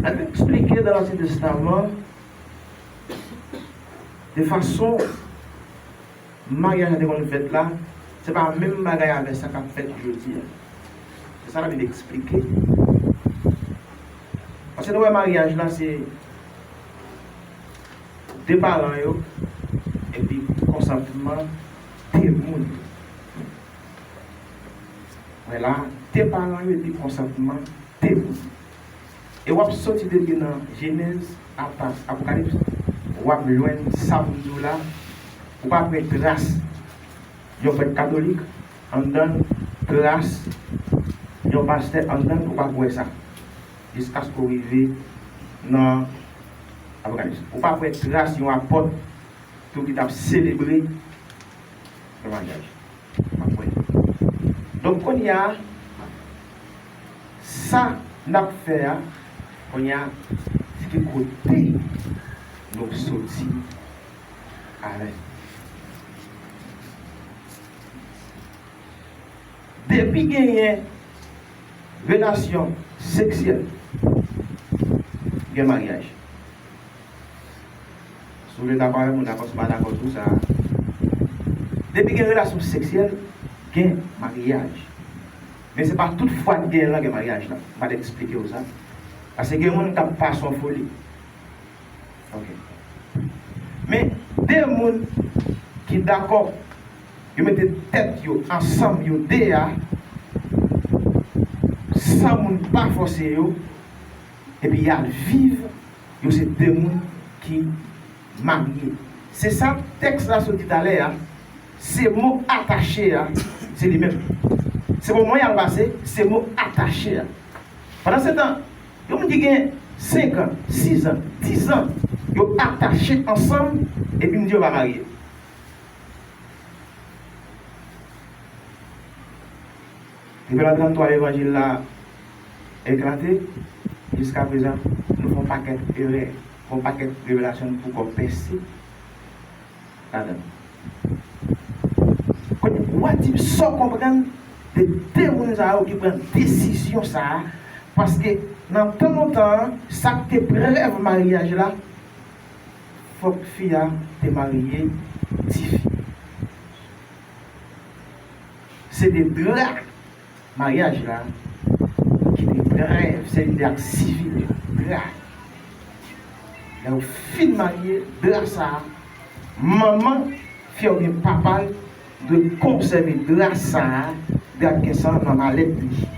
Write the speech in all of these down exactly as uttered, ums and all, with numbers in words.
Labib eksplike nan Ansyen Testaman de fason maryaj la te konn fèt la, se pa menm bagay avè sa k ap fèt jodi a. Se sa Labib eksplike. Paske nou wè maryaj la se de paran yo epi konsantman de moun yo. Wè la, de paran yo epi konsantman de moun. E w ap soti depi nan Jenèz ata Apokalips, w ap jwenn sa m di w la, ou pa pran tras yon prèt katolik anndan l, tras yon pastè anndan l, ou pa wè sa. Jiskaske w rive nan Apokalips. Ou pa wè tras yon apòt tou ki t ap selebre yon maryaj. Ou pa wè. Donk, kounye a, sa n ap fè a, kounye a, se ki kote nou soti avè l. Depi genyen relasyon seksyèl, gen maryaj. Si w vle dakò avè m, ou dakò, si w pa dakò, tou sa. Depi gen relasyon seksyèl, gen maryaj. Men se pa tout fwa k gen lan gen maryaj la. M pa t eksplike w sa. Paske gen moun k ap pase yon foli. Ok. Men, de moun ki dakò, yo mete tèt yo ansanm, yo de a, san moun pa fòse yo, epi y al viv, yo se de moun ki marye. Se sa tèks la sot di talè a, se mo atache a, se li menm. Se moman y al pase, se mo atache a. Pandan se tan, yon moun ki gen senk an, sis an, dis an, yo atache ansanm, epi m di yo pa marye. Depi lan tranntwa levanjil la eklate, jiska prezan, nou fè yon pakèt erè, fè yon pakèt revelasyon nou poko pèse ladan l. Kounye a, w a di m sa w konprann de de moun sa yo ki pran desizyon sa a, paske nan tan lontan an, sa k te prèv maryaj la, fòk fi a te marye tifi. Se de dra maryaj la ki te prèv, se li te ak sivil la, dra. Lè yo fin marye, dra sa a, manman fi a oubyen papa l dwe konsève dra sa a, dra k gen san an nan malèt li.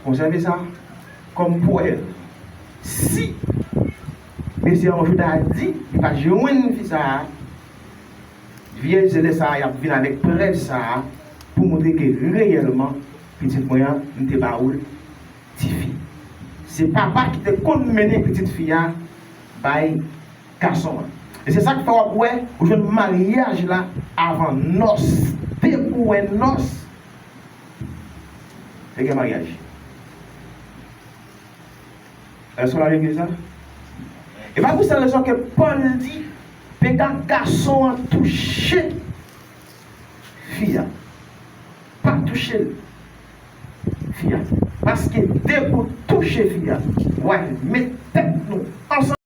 Konsève sa kòm prèv. Si mesye an yon jou ta di li pa jwenn fi sa a, vyèj se lè sa a y ap vin avèk prèv sa a pou montre ke reyèlman pitit mwen an, m te ba ou l tifi. Se papa ki te konn mennen pitit fi a bay gason an. E se sa k fè w ap wè, ou jwenn maryaj la avan nòs. Depi w wè nòs, te gen maryaj. Èske w la legliz la? E pa pou sa rezon ke Pòl di, pega gason an touche fi a. Pa touche l, fi a. Paske depi w touche fi a, w al met tèt nou ansanm.